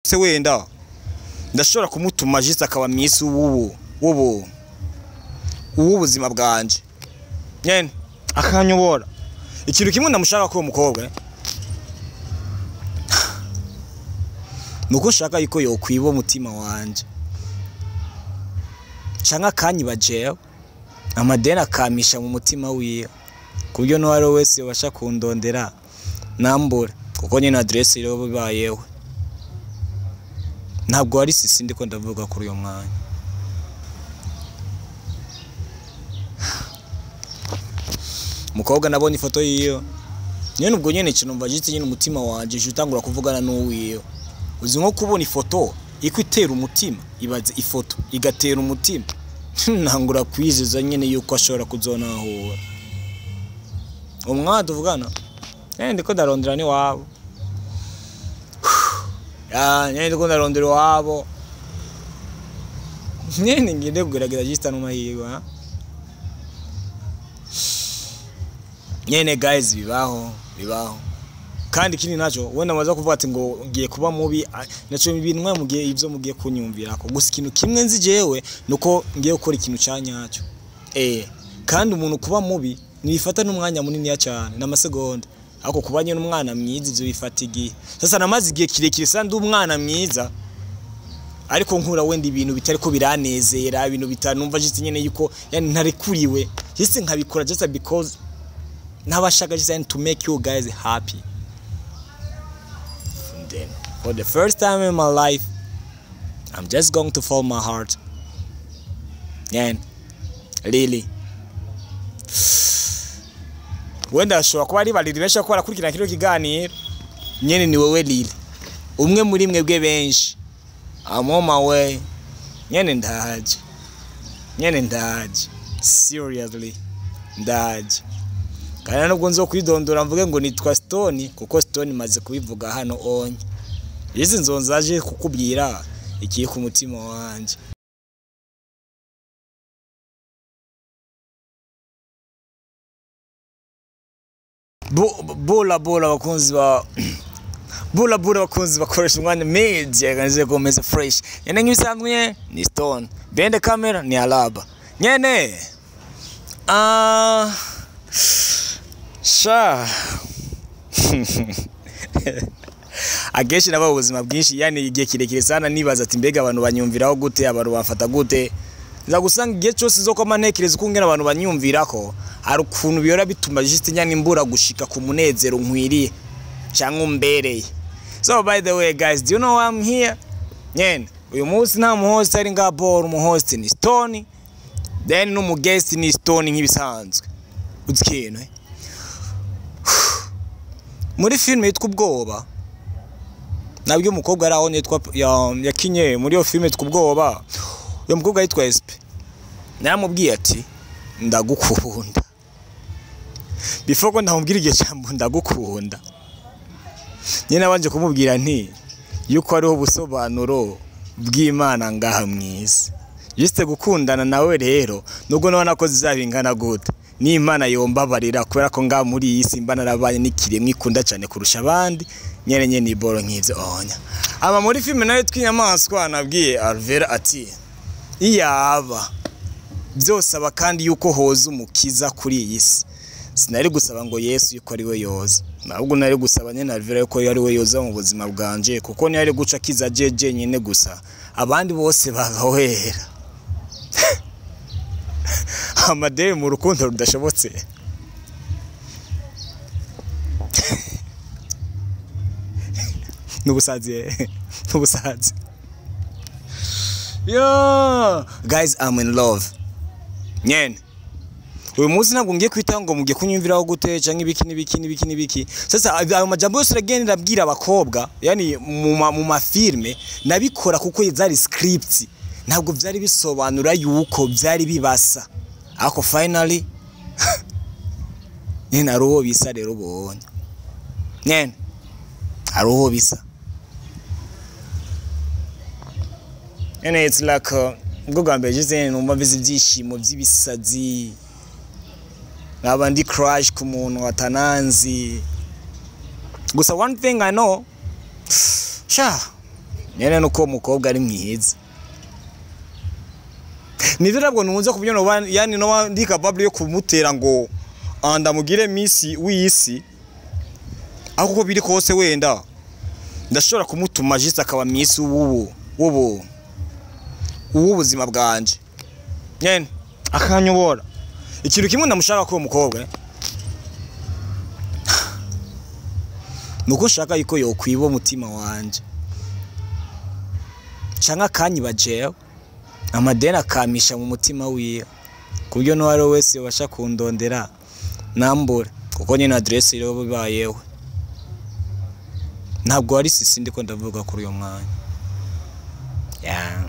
Se wenda ndashobora kumutuma juste akaba miss ubu uw'ubuzima bwanje nyene akanyobora. Ikintu kimwe ndamushaka ko uwo mukobwa nuko nshaka yuko yokwiba umutima wanje canke akanyiba jewe, amadeni akamisha mu mutima wiwe, ku buryo n'uwari we wese yobasha kundondera nambure, kuko nyene adresse iriho bibayeho. Ntabwo ari sisi ndiko ndavuga kuri uyo mwanya. Umukobwa nabonye ifoto yiwe nyene, ubwo nyene ikintu numva jitse nyene umutima wanje uje utangura kuvugana n'uwiwe. Uzi nko kubona ifoto iko itera umutima, ibaze ifoto igatera umutima, ntangura kwizeza nyene yuko ashobora kuzonahura. Umwana tuvugana nyene ndiko ndarondera ni wabo, ya nyene ndiko ndarondera iwabo nyene, ngende kugerageza jisita n'amahirwe ha? Nyene guys, bibaho bibaho. Kandi ikindi naco wenda maze kuvuga ati ngo ngiye kuba mubi, naco ibintu mwe mugiye ivyo mugiye kunyumvirako. Gusa ikintu kimwe nzi jewe nuko ngiye gukora ikintu canyacyo. Kandi umuntu kuba mubi nibifata n'umwanya munini cyane n'amasegonda, ariko kuba nyene umwana mwiza ivyo bifata igihe. Sasa namaze igihe kirekire sa ndi umwana mwiza, ariko nkura wenda ibintu bitariko biranezera, ibintu bitanumva just nyene yuko yani ntarekuriwe, just nkabikora just because nabashaka just to make you guys happy. And then for the first time in my life I'm just going to follow my heart. And really wenda ashobora kuba ari bariri benshi ko barakurikirana kino kiganiro nyene, ni wewe Lili, umwe muri mwebwe benshi. I'm on my way nyene, ndaje nyene, ndaje seriously ndaje. Kandi nubwo nzo kwidondora mvuge ngo nitwa Stone, kuko Stone maze kubivuga hano onye. Izi nzonzaje kukubwira ikiri ku mutima wanje. Bola bola bakunzi ba bola bola bakunzi bakoresha umwanya media kanze komeza fresh. Nyene nk'ibisanzwe ni Stone, behind the camera ni Alaba nyene. Sha akenshi naba ubuzima bwinshi, yani igihe kirekire sana nibaza ati mbega abantu banyumviraho gute, abantu bafata gute. Nza gusanga igihe cyose zo koma ntekereza uko ngena abantu banyumvirako, hari ukuntu biyora bituma just nyane imbura gushika ku munezero nkwiriye cyangwa umbereye. So by the way guys, do you know why I'm here? Nyene uyu munsi nta muhost ari nga ball, umuhost ni Stone, then n'umu guest ni Stone nk'ibisanzwe. Uzi ikintu muri filime yitwa Ubwoba, nabwo umukobwa ari aho yitwa yakinye muri iyo filime yitwa Ubwoba, uyo mukobwa yitwa SP, naramubwiye ati ndagukunda. Before ko ndamubwira iryo jambo ndagukunda, nyine nabanje kumubwira nti yuko ariho ubusobanuro bw'Imana ngaha mwisi. Juste gukundana nawe rero nubwo nabona ko zizabingana gute, n'Imana yombabarira kubera ko ngaha muri iyi si mba narabaye n'ikiremwa ikunda cyane kurusha abandi, nyene nyene iboro nk'ivyo onya. Ama muri filime nayo tw'inyamaswa nabwiye Alvera ati iyaba byose aba kandi yuko hoza umukiza kuri iyi si, sinari gusaba ngo Yesu yuko ari we yoza, nahubwo nari gusaba nyene Alvera yuko ari we yoza mu buzima bwanje, kuko niyo ari guca akiza jeje nyene gusa, abandi bose bagahwera. Amadeni mu rukundo rudashobotse. N'ubusazi, n'ubusazi. Yo, guys, I'm in love. Nyene uyu munsi ntabwo ngiye kwita ngo mugiye kunyumviraho gute canke ibiki n'ibiki n'ibiki n'ibiki. Sasa ayo majambo yose nagenda ndabwira abakobwa, yani mu mafilme nabikora kuko zari scripts, ntabwo byari bisobanura yuko byari bibasa. Ariko finally nyene aruho bisa rero ubonye. Nyene aruho bisa. Nyene it's like ubwo bwa mbere jize numva mbizi ibyishimo by'ibisazi, nkaba ndi crush ku muntu watananzi. Gusa one thing I know, sha Nyene nuko umukobwa ari mwiza. Nivyo ntabwo nunze kubyo no yani no ndi capable yo kumutera ngo andamugire miss w'isi. Aho uko biri kose wenda ndashobora kumutuma juste akaba miss wubu ubuzima bwanje. Nyene akanyobora. Ikintu kimwe ndamushaka ko umukobwa nuko shaka yuko yokwiba umutima wanje. Canka kanyiba jewe amadeni akamisha mu mutima wiwe kubyo no wari wese yobasha kundondera nambura kuko nyine adresse iro bibayewe. Ntabwo ari sisi ndiko ndavuga kuri uyo mwanya. Yeah.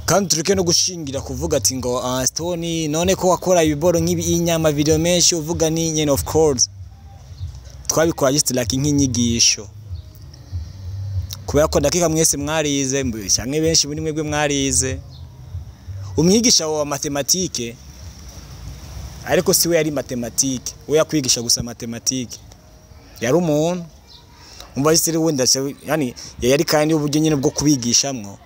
Kandi tureke no gushingira kuvuga ati ngo Stone none ko wakora ibiboro nk'ibi inyama video menshi uvuga ni nyene, of course twabikora just like nk'inyigisho. Kubera ko ndakika mwese mwarize canke benshi muri mwebwe mwarize. Umwigisha wa matematike ariko si we yari matematike, we yakwigisha gusa matematike. Yari umuntu umva isiri wenda yani yari kandi uburyo nyine bwo kubigishamwo.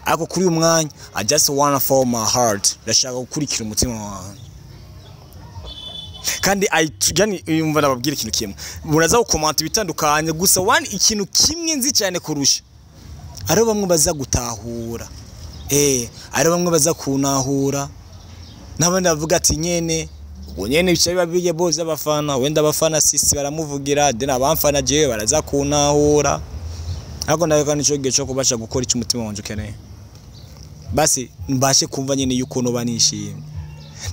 Ako kuri umwanya I just wanna follow my heart, ndashaka gukurikira umutima wanjye. Kandi yani yumva nababwira ikintu kimwe, muraza gukomanta ibitandukanye gusa one ikintu kimwe nzi cyane kurusha ari bamwe baza gutahura, ari bamwe baza kunahura nabandi bavuga ati nyene ubwo nyene bicaye babiye boze abafana wenda abafana sisi baramuvugira then abamfana jewe baraza kunahura. Ariko ndabeka nico gihe cyo kubasha gukora icyo umutima wanje ukeneye, basi mbashe kumva nyene yuko no banishimye.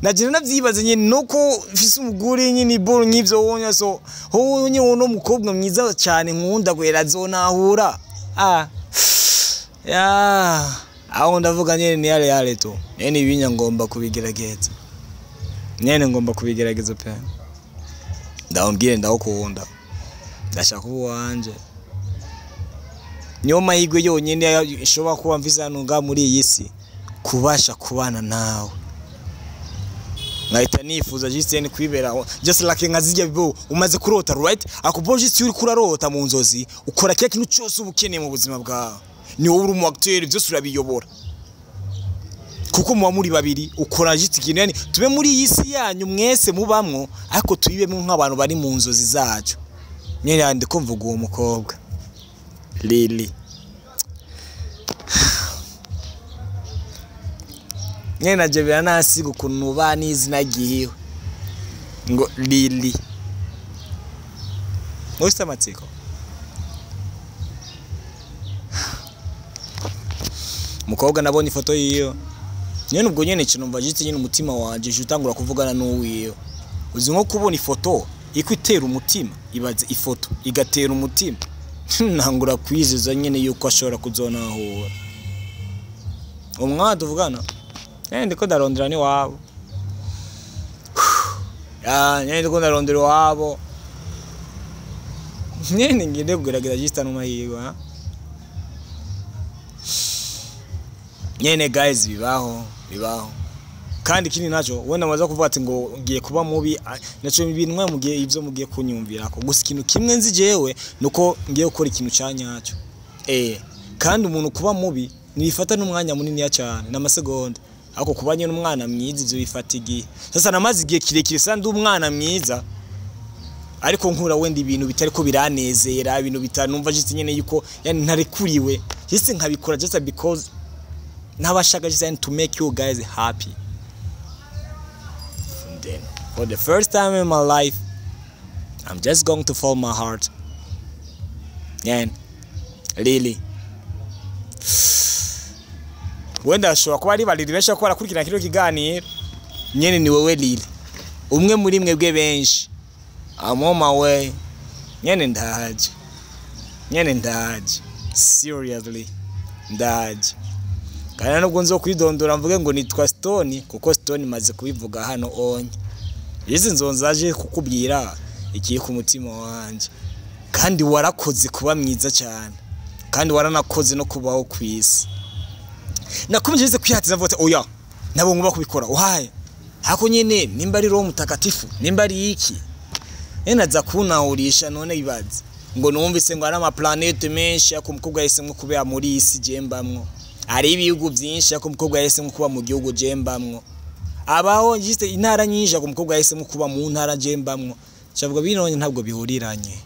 Nagira navyibaze nyene nuko mfise umugore nyene boro nk'ivyo wonya so ho nyene uno mukobwa mwiza cyane nkunda gwera zonahura. Ya aho ndavuga nyene ni yale yale to nyene ibinya ngomba kubigerageza. Nyene ngomba kubigerageza pe. Ndawumbwire ndawukunda. Ndashaka uwanje. Niyo mahirwe yonyene ishobora kuba mfise hano nga muri iyi si kubasha kubana nawe. Ngahita nifuza just yani kwibera just like nkazijya bibo umaze kurota, right? Akubo just uri kurarota mu nzozi ukora kya kintu cyose ubukeneye mu buzima bwawe. Ni wowe uri mu acteur byose urabiyobora. Kuko muba muri babiri ukora just ikintu yani tube muri iyi si yanyu mwese mubamwo ariko tuyibemo nk'abantu bari mu nzozi zacu. Nyene yandi kumvuga uwo mukobwa Lily. Nyene naje biranasiga ukuntu ba n'izina gihiwe ngo Lily. Mufite amatsiko? Mukobwa nabonye ifoto yiyo. Nyene ubwo nyene kinumva jitse nyene umutima wanje utangura kuvugana n'uwiyo. Uzi nko kubona ifoto iko itera umutima, ibaze ifoto igatera umutima. Ntangura kwizeza nyene yuko ashobora kuzonahura. Umwana tuvugana ndiko ndarondera ni wabo. Nyene ndiko ndarondera wabo. Nyene ngende kugerageza jista no mahirwe. Nyene guys bibaho, bibaho. Kandi kini naco wenda maza kuvuga ati ngo ngiye kuba mubi naco ibintu mwe mugiye ivyo mugiye kunyumvirako. Gusa ikintu kimwe nzi jewe nuko ngiye gukora ikintu canyacyo. Kandi umuntu kuba mubi nibifata n'umwanya munini ya cyane n'amasegonda. Ariko kuba nyene umwana mwiza ivyo bifata igihe. Sasa namaze igihe kirekire sandi umwana mwiza ariko nkura wenda ibintu bitari ko biranezera, ibintu bitanumva just nyene yuko yani ntarekuriwe. Just nkabikora just because nabashaka just to make you guys happy. And then for the first time in my life I'm just going to follow my heart. And really wenda ashobora kuba ari baliri benshi ko barakurikirana kino kiganiro nyene ni wewe Lily umwe muri mwebwe benshi. I'm on my way. Nyene ndaje. Nyene ndaje. Seriously ndaje. Kandi nubwo nzo kwidondora mvuge ngo nitwa Stone kuko Stone maze kubivuga hano onye. Izi nzonzaje kukubwira ikiye ku mutima wanje. Kandi warakoze kuba mwiza cyane. Kandi waranakoze no kubaho kwisi. Nakomeje kwihatiza mvuga ati oya nabo ngomba kubikora. Ohaye. Hako nyene nimba ari Roho Mutakatifu, nimba ari iki. Ena za kunawurisha none ibaze. Ngo numvise ngo ari amaplanete menshi, ariko umukobwa yahisemo kubera muri isi jembamwo. Hari ibihugu byinshi, ariko umukobwa yahisemo kuba mu gihugu jembamwo. Abaho juste intara nyinshi, ariko umukobwa yahisemo kuba mu ntara jembamwo. Cyavuga binonye ntabwo bihuriranye.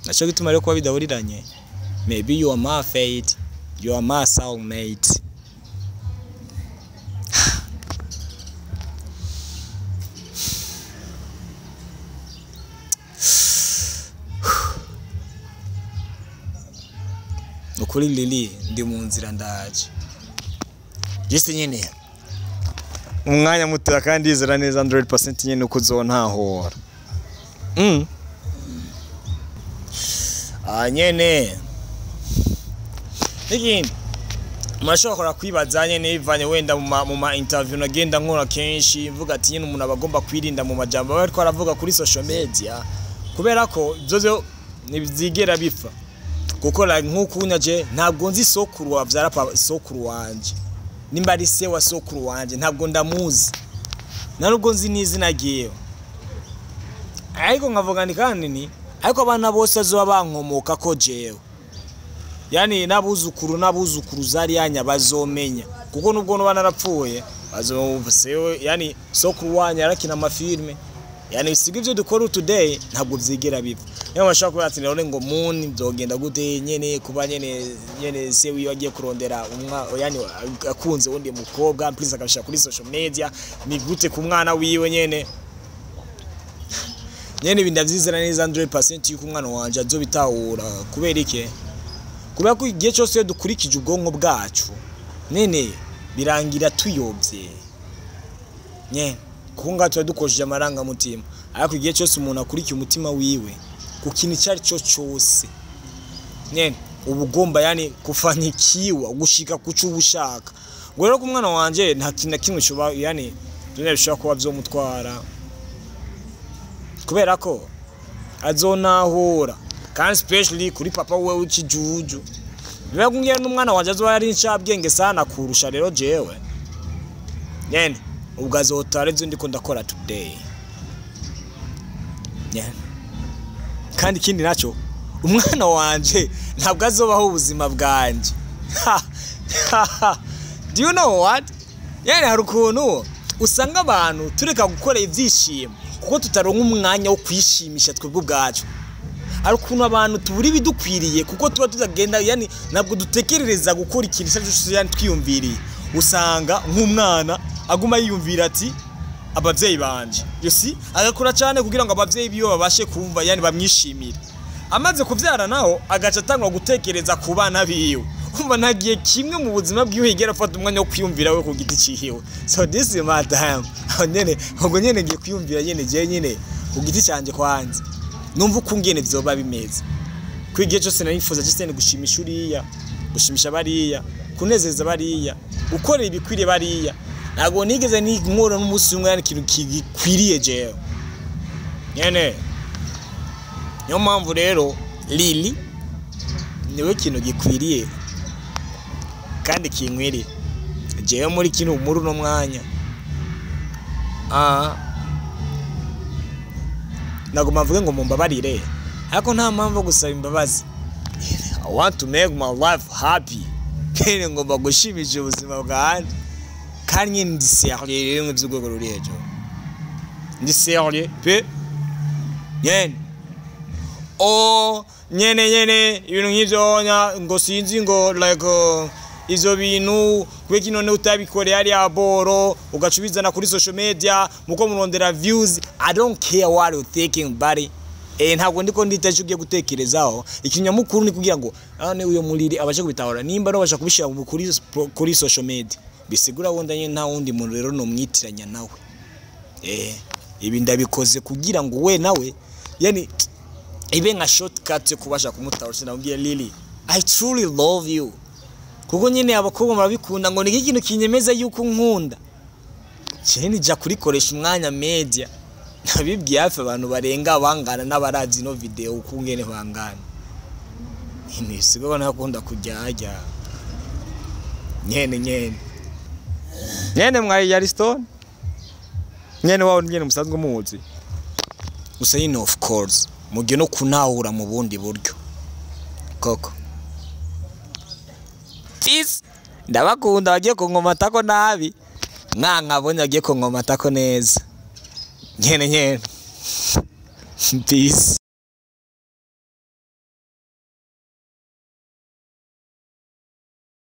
Naco gituma rero kuba bidahuriranye, maybe you are my fate, you are my soulmate. Ukuri Lili, ndi mu nzira ndaje. Juste nyine umwanya muto, kandi yizera neza 100% nyine uko uzontahura. Ah, nyene n'ikindi murashobora kwibaza nyene bivanye wenda mu ma interview nagenda nkora kenshi, mvuga ati nyene umuntu aba agomba kwirinda mu majambo aba ariko aravuga kuri social media, kubera ko ivyo vyo ntibyigera bipfa. Kuko like nk'uko unyaje, ntabwo nzi sokuru wavyara sokuru wanje, nimba ari se wa sokuru wanje ntabwo ndamuzi, nta nubwo nzi n'izina ryiwe. Ariko nkavuga ni kandi ni ariko abana bose bazoba bankomoka ko jewe, yani n'abuzukuru n'abuzukuruza yanya bazomenya, kuko nubwo nuba narapfuye bazumva sewe, yani sokuru wanyu yarakina amafilme. Yani bisiga ivyo dukora today ntabwo vyigera bipfa. Niyo bashaka kuba ati none ngo muni byogenda gute nyene kuba nyene se wiwe agiye kurondera umwa, yani akunze wundi mukobwa, please, akabishira kuri social media, ni gute ku mwana wiwe nyene? Nyene ibi ndavyizera neza 100% yuko umwana wanje azobitahura. Kubera iki? Kubera ko igihe cyose iyo dukurikije ubwonko bwacu nene birangira tuyobye nyene, kuko ngaho tuba dukoresheje amarangamutima. Ariko igihe cyose umuntu akurikiye umutima wiwe ku kintu icyo ari cyo cyose nyene, uba ugomba yani kufanikiwa, gushika kuco uba ushaka. Ngo rero ku mwana wanje nta kintu na kimwe coba, yani dunia bishobora kuba vyomutwara, kubera ko azonahura, kandi especially kuri papa we w'ikijuju. Biba kungira n'umwana wanje azoba yari incabwenge sana kurusha rero jewe nyene, ubwo azotara ivyo ndiko ndakora today nyene. Kandi ikindi naco, umwana wanje ntabwo azobaho ubuzima bwanje. Do you know what? Yani hari ukuntu usanga abantu tureka gukora ibyishimo kuko tutaronka umwanya wo kwishimisha twebwe ubwacu. Hari ukuntu abantu tubura ibidukwiriye kuko tuba tutagenda, yani ntabwo dutekerereza gukora ikintu icyo ari cyo cyose, yani twiyumviriye. Usanga nk'umwana aguma yiyumvira ati abavyeyi banje, you see, agakora cyane kugira ngo abavyeyi biwe babashe kumva, yani bamwishimire. Amaze kuvyara naho agaca atangwa gutekereza ku bana biwe. Umva, nta gihe kimwe mu buzima bwiwe yigera afata umwanya wo kwiyumvira we ku giti cihiwe. So this is my time. Aho nyene, ubwo nyene ngiye kwiyumvira nyene je nyene ku giti canje kwanza, numva uko ngene vyoba bimeze. Ko igihe cyose narifuza cyose ni gushimisha uriya, gushimisha bariya, kunezeza bariya, gukorera ibikwiriye bariya. Ntabwo nigeze nkora n'umunsi umwe yani ikintu gikwiriye jewe nyene. Niyo mpamvu rero Lili niwe kintu gikwiriye kandi kinkwiriye jewe muri kino, muri uno mwanya. Ah, naguma mvuge ngo mumbabarire, ariko nta mpamvu yo gusaba imbabazi. I want to make my life happy. Nyene ngomba gushimisha ubuzima bwanjye, kandi nyine ndi sérieux rero by'urwego ruri hejuru, ndi sérieux pe nyene. O nyene ibintu nk'ivyo ngo sinzi ngo like ivyo bintu kubera ko none utabikoreye hariya boro ugaca ubizana kuri social media muko murondera views. I don't care what you thinking, buddy. Ntabwo ndiko ndita icyo ugiye gutekerezaho. Ikinyamukuru ni kugira ngo none uyo muriri abashe kubitahura. Nimba no basha kubishira kuri social media, bisigura wenda nyine nta wundi muntu rero nomwitiranya nawe. Ibi ndabikoze kugira ngo we nawe yani ibe nka shortcut yo kubasha kumutahura. Sinabwiye Lily, I truly love you, kuko nyine abakobwa murabikunda ngo ni iki kintu kinyemeza yuko nkunda. Cyane nija kurikoresha umwanya media, nabibwiye hafi abantu barenga bangana n'abarazi no video uko ngene bangana. Nisigaye nakunda kujyajya nyene mwayi Ariston nyene wawo nyene musanzwe muzi gusa nyine, of course. Mugiye no kunahura mu bundi buryo koko. Peace. Ndabakunda. Bagiye kunkomatako nabi, mwankabonye bagiye kunkomatako neza nyene nyene. Peace.